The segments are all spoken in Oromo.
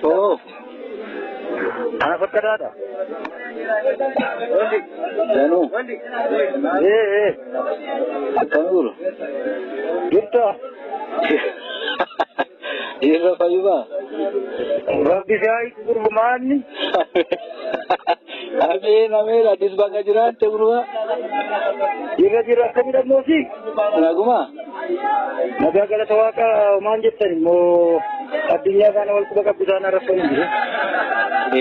Oo. Ana fakkataadha. Danuu. Ee. Akkam jiru? Jirta. Jirra fayyumaa? Rabbi si haa hiiku gurgumaanni. Ameen ameen atis bakka jiraatte gurbaa. Jirra jirra akkamidha moosi? Naguma? Nagaa galata waaqa maal jettan immoo addunyaa kana wal quba qabdu isaan arrabsan jiru.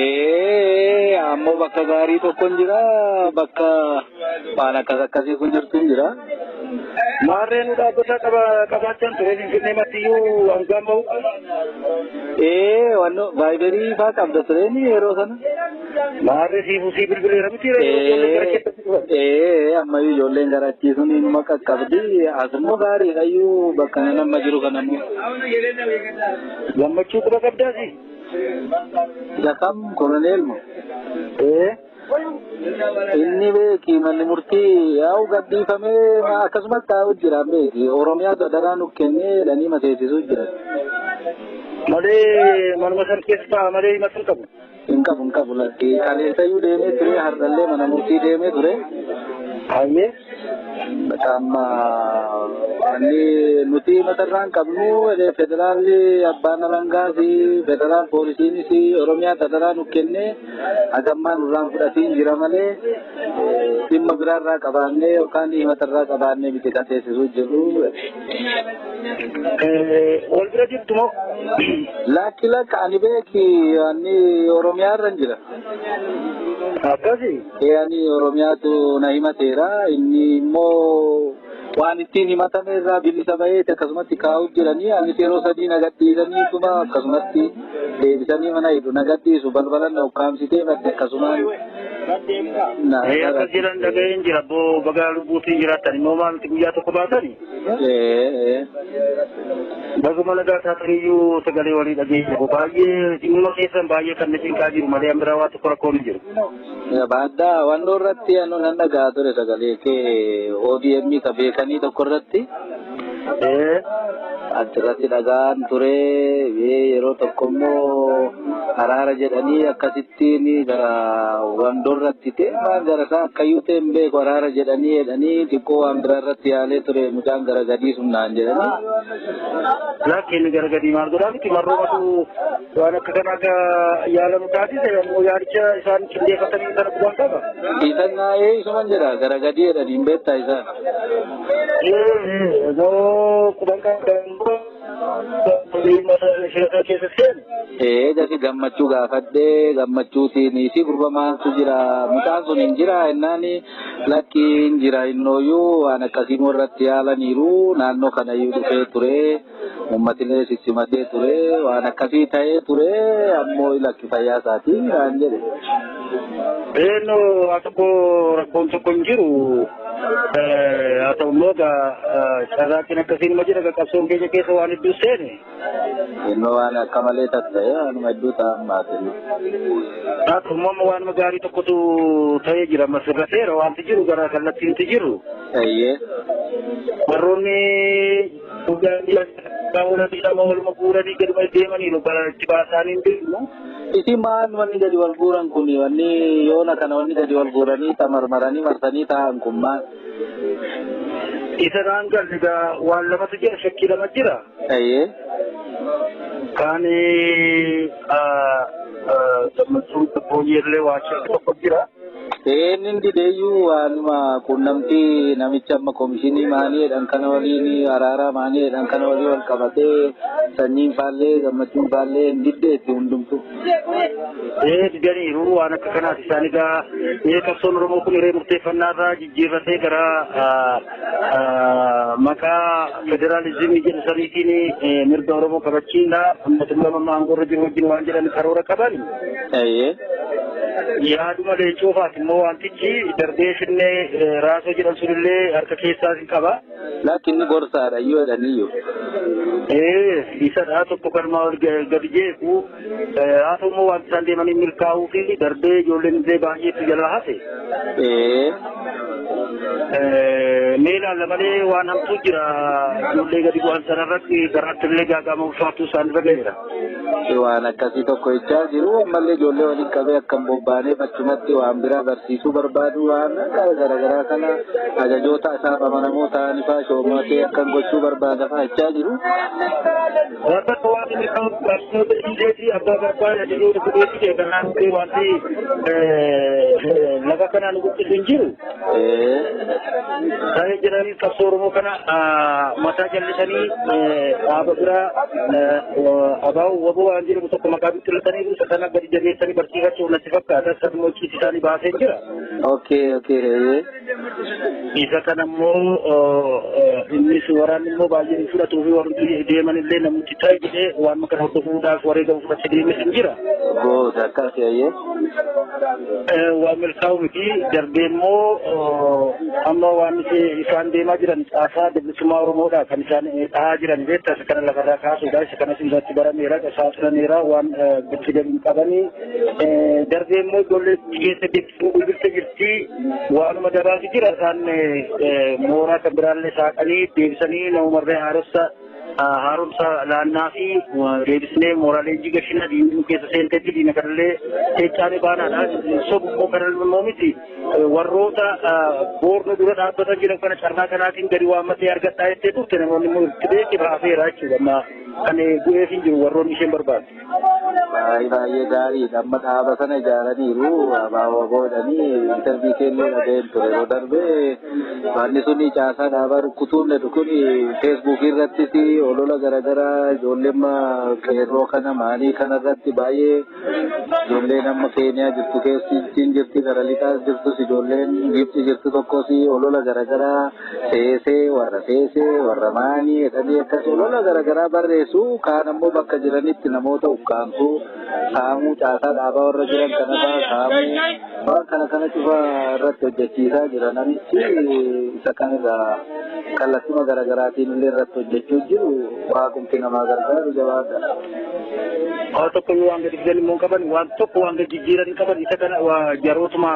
Ee ammoo bakka gaarii tokko hin jira bakka waan akkas akkasii kun jirtu hin jira. Maarree nu dhaabbata qabaachaan ture Finfinnee mattiyyuu hangaan bahu. Ee wanno vaayibarii faa qabda tureeni yeroo sana. Maarree siifuu sii bilbileera miti ijoolleen gara keessatti dhufan. Ee ammayyuu ijoolleen gara achii sun inuma qaqqabdi asummoo gaariidha iyyuu bakka nama jiru kanammoo. Gammachuu quba qabdaasi. Isa kam koloneel moo? Ee. Inni beeki manni murtii yaa'u gadhiifamee akkasumas taa'u jira beeki Oromiyaa daraa nu kennee jedhanii maseessisuu jira. Malee manuma san keessa taa'a malee himatu hin qabu. Hin qabu hin qabu lakki kaleessayyuu deemee ture har'allee mana murtii deemee ture. Hayyee. Amma wanni nuti matarraa hin qabnu federaalli abbaan alangaas federaal poolisiinis Oromiyaa daraa nu kennee hagammaa nurraan fudhatiin jira malee dhimma biraarraa qabaannee yookaan himatarraa qabaannee miti kan teessisuu jirru. Wal bira jirtu moo? Lakki lakka ani beeki ani Oromiyaarra hin jira. Akkasi? Ee ani Oromiyaatu na himateera inni immoo waan ittiin himatame irraa bilisa baheeti akkasumatti kaa'uuf jiranii anis yeroo sadii na gadhiisanii tuma akkasumatti deebisanii mana hidhu na gadhiisu balbala na ukkaamsitee badde akkasumaan. Ee akkas jedhan dhaga'een jira abboo bagaa lubbuutiin jiraattan immoo maalti guyyaa tokko baatani? Ee. Baguma nagaa taataniyyuu sagalee walii dhageenya baay'ee dhimma keessan baay'ee kan na cinqaa jiru malee an biraa waa tokko rakkoon hin jiru. Baaddaa wannoo irratti anoo nan dhagaa ture sagalee kee OBM ka beekanii tokko irratti. Ee. Achirratti dhagaan ture yeroo tokko immoo araara jedhanii akkasittiin gara wandoo irratti ta'e maal gara isaa akkayyuu ta'e hin beeku araara jedhanii jedhanii xiqqoo waan biraa irratti yaalee ture mucaan gara gadii sun naan jedhanii. Lakki gara gadii maal godhaa miti marroomatu waan akka kanaa akka yaalamu taasise ammoo yaadicha isaan qindeeffatanii sana qubaan qaba. Isan naa'ee isuman jedha gara gadii jedhanii hin beektaa isaan. Ee noo quban qaba. Ee gasi gammachuu gaafadhee gammachuutiin si gurba maaltu jira mucaan sun hin jira jennaan lakki hin jira innooyyuu waan akkasii irratti yaalaniiru naannoo kanayyuu dhufee ture uummatillee sissimatee ture waan akkasii ta'ee ture ammoo lakki fayyaa isaatii naan jedhe. Eenoo waa tokko rakkoon tokko hin jiru. Haa ta'u immoo egaa carraaqqiin akkasiin ma jira qabsoon keenya keessa waan hedduu seene. Innoo waan akka malee tatta'e waanuma hedduu ta'an baate. Haa ta'u immoo amma waanuma gaarii tokkotu ta'ee jira amma sirrateera wanti jiru gara kallattiinti jiru. Eeyyee. Warroonni waluma guuranii gaduma deemaniiru bara itti baasaanii hin beeknu. Isi maal wanni gadi wal guuran kun wanni yoona kana wanni gadi wal guuranii tamarmaranii marsanii taa'an kun maal? Isa naan galle egaa waan lamatu jira shakkii lama jira. Eeyyee. Kaan gammachuun booyyeellee waa shakkii tokko jira. Inni dideeyyuu waanuma quunnamtii namicha amma komishinii maanii jedhan kana waliin araaraa maanii jedhan kana waliin wal qabatee sanyiin faallee gammachuun faallee hin diddeetti hundumtu. Ee didaniiru waan akka kanaati isaan egaa ee qabsoon Oromoo kun hiree murteeffannaa irraa jijjiirratee gara maqaa federaalizimii jedhu saniitiin mirga Oromoo kabachiisa mootummaa amma aangoo irra jiru wajjin waan jedhan karoora qaban. Eeyyee. Yaaduma leencoofaati immoo wantichi darbee finnee raasoo jedhan sunillee harka keessaa hin qaba. Lakki inni gorsaadha iyyuu jedhaniyyuu. Ee isadha tokko kanuma ol gadi jeequ haa ta'u immoo wanti isaan deemanii milkaa'uu fi darbee ijoolleen illee baay'eetu jalaa hafe. Ee. Mee ilaalla malee waan hamtuu jira ijoollee gadi bu'an sanarratti garaatti illee gaaga'ama ulfaatu isaan irra ga'eera. Waan akkasii tokko jechaa jiru ammallee ijoollee waliin qabee akkam bobbaaneef achumatti waan biraa barsiisuu barbaadu waan garaagaraa kana ajajoota isaaf amanamoo ta'an fa'aa shoomatee akkam gochuu barbaada fa'aa jechaa jiru. Waan tokko waan inni qabu barsiisota dhiiseeti abbaa barbaade ajajoota fudheeti kanaan wanti lafa kanaan guddisu hin jiru. Ta'ee jiranii qabsoo Oromoo kana mataa jallisanii dhaaba biraa abaa'u waboo waan jedhamu tokko maqaa biqilatanii isa kana gadi jabeessanii barsiifachuuf natti fakkaata. Sanuma hojii isaanii baasee jira. Okay. Isa kana immoo innis waraanni immoo baay'een fudhatuu fi warri deeman illee namni ta'e jedhee waan kana hordofuudhaaf wareegama fudhatee deemes hin jira. Goota akkas yaa'ee. Waan milkaa'u miti darbee immoo amma waan isaan deemaa jiran caasaa bilisummaa Oromoodha kan isaan dhahaa jiran beektaa isa kana lafarraa kaasuudha isa kanas irratti barameera saaxilameera waan bitti gadi hin qabanii darbee immoo ijoollee keessa bilbilte jirti waanuma dabaasi jira isaan mooraa kan biraallee saaqanii deebisanii namumarree haaromsa laannaa fi deebisnee mooraa leenjii gashina diinuu keessa seentetti diina kanallee seecaanii baanaadha. Sobu immoo kana immoo miti warroota boornu dura dhaabbatan jiran kana carraa kanaatiin gadi waammatee argadhaa jettee turte namoonni immoo itti beeki baafeera jechuudha. Amma kan bu'eef hin jiru warroonni isheen barbaadu. Baay'ee gaariidha. Amma dhaaba sana ijaaraniiru abaaboo godhanii intarvii kennuu dhaga'een ture yeroo darbee wanni suni caasaa dhaabaa rukkutuun jedhu kun feesbuukii irrattis olola garaagaraa ijoolleen qeerroo kana maalii kana irratti baay'ee ijoolleen amma Keeniyaa jirtu keessi jirti gara lixaas jirtus ijoolleen Gibxi jirtu tokkos olola garaagaraa seesee warra seesee warra maanii jedhanii akkas olola garaagaraa barreessu kaan ammoo bakka jiranitti namoota ukkaamsuu saamuu caasaa dhaabaa warra jiran kanarraa saamuu waan kana kana cufa irratti hojjechiisaa jira namichi isa kanirraa kallattima garaagaraatiin illee irratti hojjechuu jiru waaqumti namaa gargaaru jabaadha. Waan tokko waan gadi fidan immoo qaban waan tokko waan gadi jijjiiran qaban isa kana jarootuma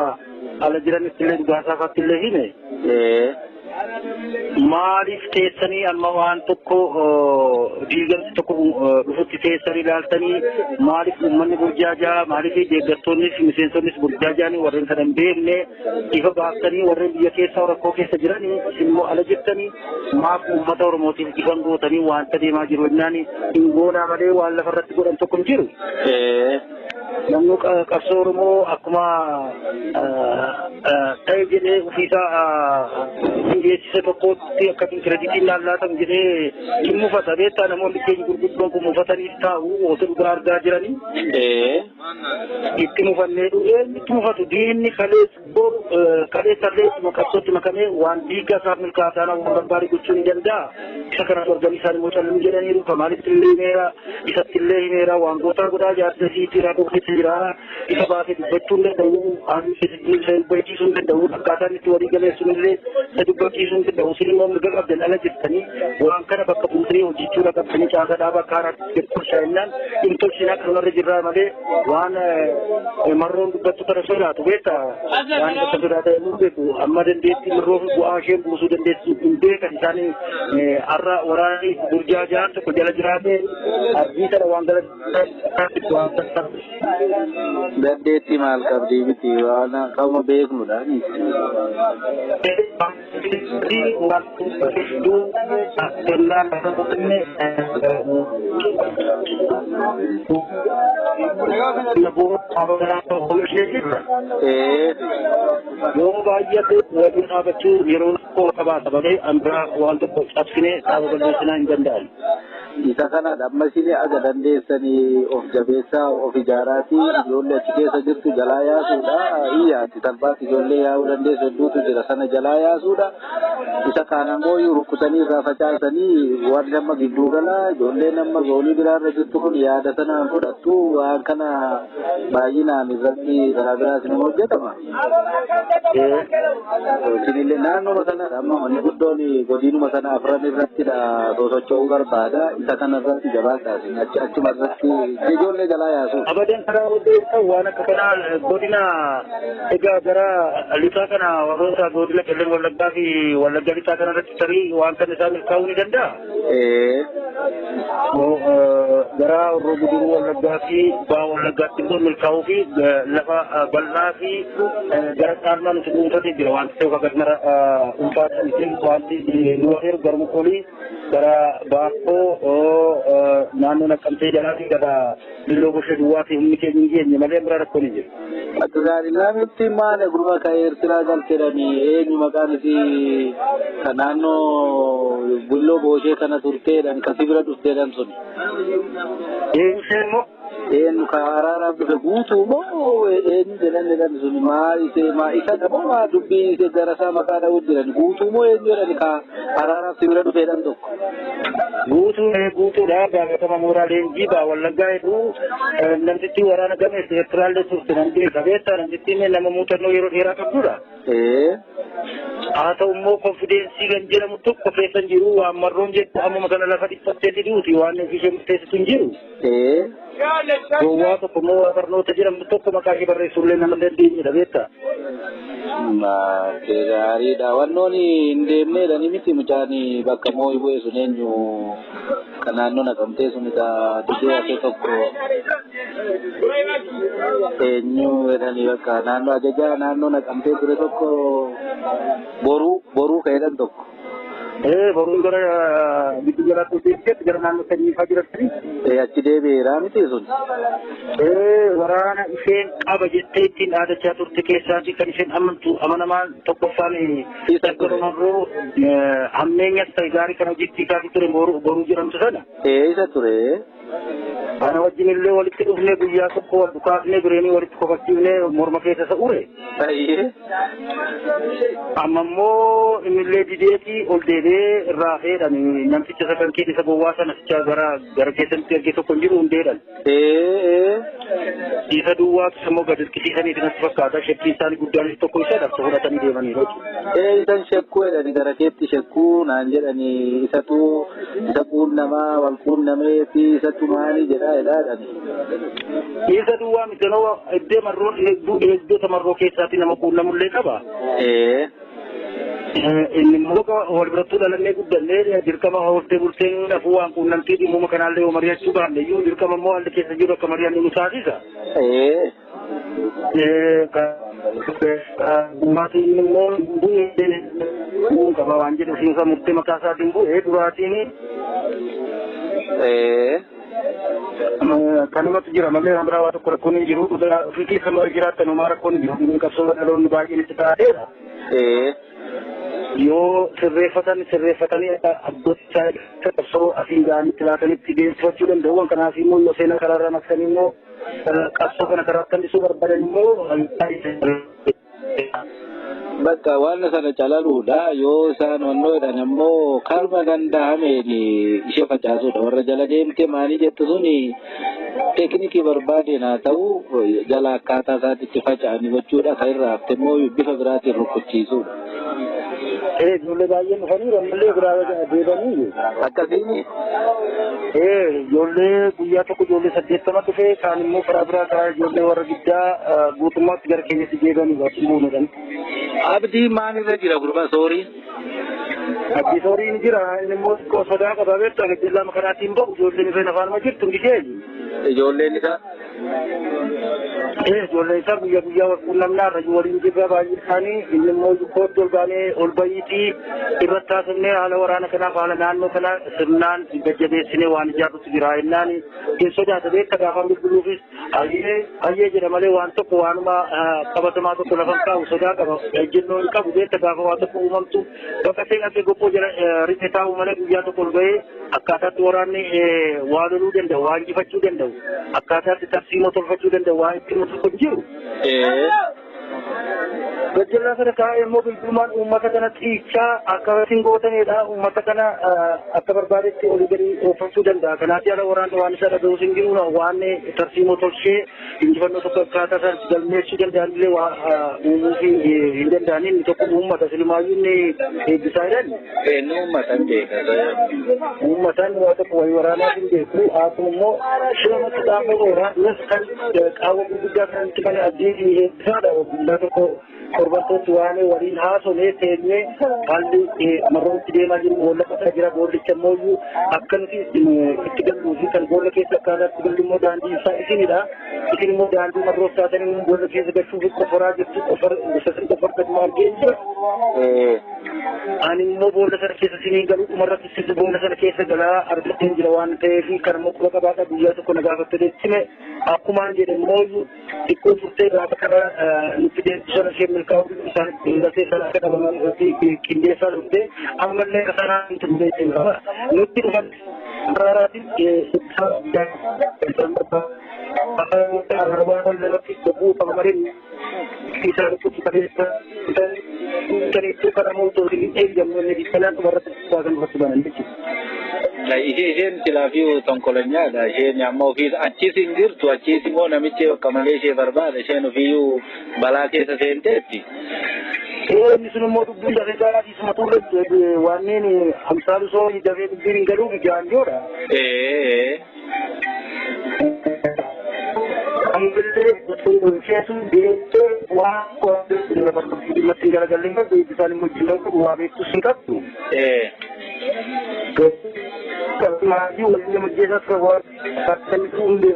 ala jiranitti illee dhugaasaa faatti illee hime. Maaliif teessanii amma waan tokko diigamsi tokko dhufutti teessanii ilaaltanii maaliif uummanni burjaajaa maaliif deeggartoonnis miseensonnis burjaajaanii warreen kana hin beekne ifa baaftanii warreen biyya keessaa rakkoo keessa jiranii isin immoo ala jirtanii maaf uummata Oromootiif ifan gootanii wanta deemaa jiru jennaan hin goonaa malee waan lafarratti godhan tokko hin jiru. Namni qabsoo Oromoo akkuma ta'e jedhee ofiisaa geessise tokkotti akkamiin kireditiin lallaatamu jedhee hin mufata. Beektaa namoonni keenya gurguddoon kun mufataniif taa'u otoo dhugaa argaa jiranii. Itti mufannee eenyutti mufatu diinni kalees boru kaleessallee ittuma qabsootti makamee waan diigaa isaaf milkaa'aa waan barbaade gochuu ni danda'a. Isa kana organii isaan immoo calluu jedhaniiru kamaalitti illee himeera isatti illee himeera waan gootaa godhaa jaarsa siitti rakkoo keessa jira isa baasee dubbachuu hin danda'u isa dubbachiisuu hin danda'u akkaataan itti walii galeessuun illee isa dubbachiisuu hin danda'u isin immoo mirga qabdan ala jirtanii waan kana bakka buutanii hojjechuu qabdanii caasaa dhaaba akka haaraatti tolchaa jennaan hin tolchinaa kanumarra jirraa malee waan marroon dubbattu kana sodaatu beektaa waan bakka sodaata hin beeku amma dandeettii marroo fi bu'aa isheen buusuu dandeessu hin beekan isaanii har'a waraanni burjaajaan tokko jala jiraate abdii sana waan gara Dandeettii maal qabdii miti waan qaama beeknudha. Yoo baay'ate waliin dhaabachuu yeroo tokko qabaata malee an biraa waan tokko cabsinee dhaaba balleessinaa hin danda'an. Isa kanadha amma isin aga dandeessanii of jabeessaa of ijaaraatii ijoollee achi keessa jirtu jalaa yaasuudha. Iyyaati salphaatti ijoollee yaa'uu dandeessu hedduutu jira sana jalaa yaasuudha. Isa kaan ammoo rukkutanii irraa facaasanii warri amma gidduu gala ijoolleen amma zoonii biraarra jirtu kun yaada sanaan fudhattu waan kana baay'inaan irratti karaa biraas ni hojjetama. Isinillee naannoo sanadha amma wanni guddoon godinuma sana afran irrattidha sosocho'uu barbaada. Isa kanarratti jabaadhaa achuma irratti ijoollee jalaa yaasu. Abadan karaa odeessa waan akka kanaa godina egaa gara lixaa kana warroota godina Qellem Wallaggaa fi Wallaggaa lixaa kana irratti tarii waan kana isaa milkaa'uu ni danda'a. Gara Horroo Guduruu Wallaggaa fi Baha Wallaggaatti immoo milkaa'uu fi lafa bal'aa fi gara caalmaa nuti dhuunfatee jira wanti ta'u kagas mara ulfaata miti wanti nu hafeeru garuu olii gara Baakkoo naannoo Naqqamtee jalaa fi gara Billoo Goshee Duwwaa fi humni keenya hin geenye malee bira rakkoon hin jiru. Akka gaarii namitti maali gurba ka Eertiraa galteedhani eenyu maqaan isii ka naannoo Bulloo Booshee kana turteedhan ka si bira dhufteedhan sun. Eenyu isheen immoo? Eenyu ka araaraaf dhufe guutuu moo eenyu jedhan jedhan sun maa isee maa isa moo maa dubbii isee garasaa maqaa dha'uu jiran guutuu moo eenyu jedhan ka araaraaf si bira dhufeedhan tokko. Guutuu guutuudha gaafatama mooraa leenjii baa Wallaggaa hedduu namtichi waraana gameessa Eertiraallee turte nan beeka beektaa namtittiin nama muuxannoo yeroo dheeraa qabdudha. Haa ta'u immoo konfidensii kan jedhamu tokko keessa hin jiru waan marroon jettu ammuma kana lafa dhiphattee diduuti waan ofii ishee murteessitu hin jiru. Gowwaa tokko immoo waa barnoota jedhamu tokko maqaa ishee barreessuullee nama dandeenyedha beektaa. Gaariidha. Wannoon hin deemneedha ni miti mucaan bakka moo'i bu'e sun eenyu kan naannoo Naqamtee sun isa didee hafe tokko eenyu jedhanii bakka naannoo ajajaa naannoo Naqamtee ture tokko boruu boruu ka'eedhan tokko. Boruun gara giddu galaatti deebi'etti gara naannoo sanyiifaa jiratti. Achi deebi'eera miti sun. Waraana isheen qaba jettee ittiin dhaadachaa turte keessaatii kan isheen amantu amanamaan tokkoffaan Isa ture. Marroo hammeenyas ta'e gaarii kan hojiitti kaasii ture boruu jedhamtu sana. Isa ture. Kana wajjin illee walitti dhufnee guyyaa tokko wal dhukaafnee bireenii walitti kofachiifnee morma keessa isa ure. Amma immoo innillee dideetii ol deebi'ee irraa feedhan namticha isa kan keessa isa gowwaa sana sicha gara gara keessatti ergee tokko hin jiru hundeedhan. Isa duwwaatu immoo gad hirkisiisanii natti fakkaata shakkiin isaanii guddaan tokko isa dhabsa fudhatanii deemanii jechuudha. Isan shakkuu jedhani gara keetti shakkuu naan jedhani isatu isa quunnamaa wal quunnameeti isatu maali jedhaa jedhaadhani. Isa duwwaa miti noo iddoo marroo eegdota marroo keessaatti nama quunnamullee qaba. Inni immoo wal birattuu dhalannee guddannee dirqama hortee bultee nafuu waan quunnamtii dhimmuma kanaallee yoo mari'achuu baanne iyyuu dirqama immoo haalli keessa jiru akka mari'annu nu taasisa. Maatiin immoo bu'ee qaba waan jedhu ofiinsa murtee mataa isaatiin bu'ee duraatiin kanumatu jira malee waan biraa waa tokko rakkoon hin jiru. Ofii keessa jiraattan homaa rakkoon hin jiru. Qabsoo dhaloonni baay'een itti taateera. Yoo sirreeffatan sirreeffatanii abboota qabsoo asiin ga'anitti laatanitti deemsifachuu danda'u. Waan kanaaf immoo yoo seenaa karaarraa maqsanii immoo qabsoo kana karaatti hambisuu barbaadan immoo Bakka waan sana calaluudha yoo isaan wannoo jedhan ammoo karma danda'ameen ishee facaasuudha. Warra jala deemtee maalii jettu suni teeknikii barbaadeen haa ta'u jala akkaataa isaatti faca'anii gochuudha. Kan irraa hafte immoo bifa biraatiin rukuchiisuudha. Ijoollee baay'een dhufanii ammallee biraa deebanii. Akkasiin. Ijoollee guyyaa tokko ijoollee 80 dhufe kaan immoo karaa biraa karaa ijoollee warra giddaa guutummaatti gara keenyatti deebanii buunedhan. Abdii maalirra jira gurbaa soorii? Abdii sooriin jira inni immoo xiqqoo sodaa qaba beektu gajjallaa lama karaatiin bahu ijoolleen isheen afaanuma jirtu hundi ishee. Ijoolleen isaa? Ijoolleen isaa guyyaa guyyaa wal quunnamnaa irra waliin jirra baay'ee isaanii inni immoo kootti ol baanee ol bahiitii irratti haasofnee haala waraana kanaaf haala naannoo kana sirnaan jajjabeessinee waan ijaarrutu jira jennaan hin sodaata beekta gaafa bilbiluufis hayyee hayyee jedha malee waan tokko waanuma qabatamaa tokko lafa hin kaa'u sodaa qaba ejjennoo hin qabu beekta gaafa waa tokko uumamtu bakka seenaa gobboo jala riphee taa'u malee guyyaa tokko ol bahee akkaataatti waraanni waa loluu danda'u waa injifachuu danda'u akkaataatti tarsiimoo tolfachuu danda'u waa ittiin tokko hin jiru. Gajjallaa sana kaa'ee immoo bilbilumaan uummata kana xiichaa akka isin gootanidha. Uummata kana akka barbaadetti olii gadi oofachuu danda'a. Kanaaf ala waraanni waan isa dhaga'uus hin jiru waan tarsiimoo tolchee injifannoo tokko akkaataa isaan galmeessuu danda'an illee waa uumuu hin danda'an inni tokko uummata silumaayyuu inni eebbisaa jedhan. Inni uummata hin beeka. Uummataan waa tokko wayii waraanaa hin beeku. Akkuma immoo shirumatti qaama waraannas kan qaawwa gurguddaa kanatti kan abdii eebbisaadha. Guyyaa tokko torbantooti waan waliin haasofnee teenyee haalli marrootti deemaa jiru boolla qotaa jira boollicha immoo akka nuti itti galluu fi kan boolla keessa akkaataa itti gallu immoo daandii isaa isinidha. Isin immoo daandii marroof taatanii boolla keessa galchuuf qofaraa jirtu qofartatu maal geessa. Ani immoo boolla sana keessa isinii galuu dhumarratti situ boolla sana keessa galaa argateen jira waan ta'eef kan immoo quba qabaadha guyyaa tokko na gaafatte deessime akkumaan jedhe immoo xiqqoo turtee gaafa karaa nutti deemtu sana ishee milkaa'uu isaan hundatee sana akka dhabaman irratti qindeessaa turte ammallee kasanaa nutti dhufee nutti dhufan araaraatiin Isheen silaafii tonkolanyaadha. Isheen amma ofiis achis hin jirtu achis immoo namichi bakka malee ishee barbaada. Isheen ofiiyyuu balaa keessa seenteetti. Inni sun immoo dubbiin dafee gaarii suma turre wanneen amsaalu soo dafee dubbiin hin galuuf jaanjoodha. Ammallee ishee sun deemtee waan dhimma garagallee isaan immoo jillee waa beektus hin qabdu. Maatii waliin nama jeesaa ture waan fakkaatu hundee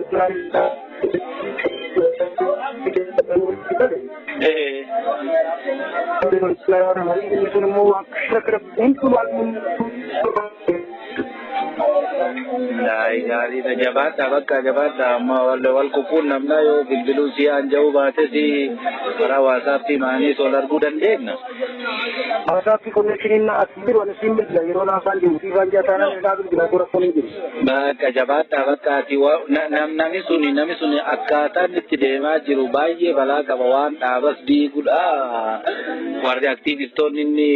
Gaariidha jabaadha bakka jabaadha amma wal ququun namna yoo bilbiluu si anja'uu baate si karaa waasaatti maanii wal arguu dandeenya. Waasaatti konnekshinii as jiru ani siin bilbila yeroo naasaan jiru si waan jaataan isaa bilbila gora kun hin jiru. Bakka jabaadha bakka ati namni suni akkaataan itti deemaa jiru baay'ee balaa qaba waan dhaabas diigudha. Warri aktiivistoonni inni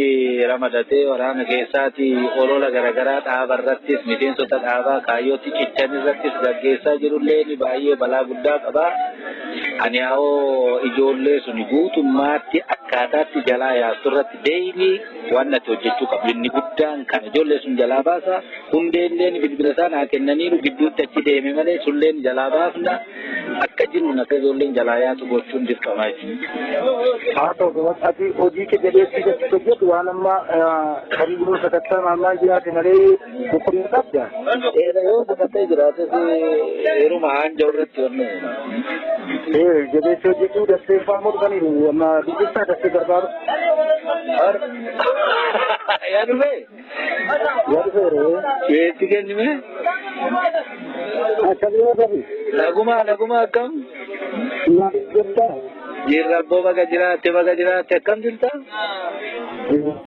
ramadatee waraana keessaati olola garaagaraa dhaaba irrattis miseensota dhaabaa kaayyootti cichan irrattis gaggeessaa jirullee ni baay'ee balaa guddaa qaba. Ani hoo ijoollee suni guutummaatti akkaataatti jalaa yaastu irratti deeyilii waan ati hojjechuu qabdu inni guddaan kana ijoollee sun jalaa baasa hundeelleen bilbila isaa naa kennaniiru gidduutti achi deeme malee sulleen jalaa baafna akka jiru akka ijoolleen jalaa yaatu gochuun dirqama jechuudha. Haa ta'u ati hojii kee jabeessii jechuun hojjetu waan amma tarii biroo sakattaa ammaa jiraate malee boqonnaa qabda. Yoo sakattee jiraates yeruma haanja irratti wanni. Jabeessii hojjechuu dastee fa'aa dhufaniiru amma dubbistaa dastee gargaaru. Yaa dhufee? Yaa dhufeere. Weessi kennime? Akkamiin qabi? Naguma naguma akkam? Jirra abboo baga jiraatte baga jiraatte akkam jirta?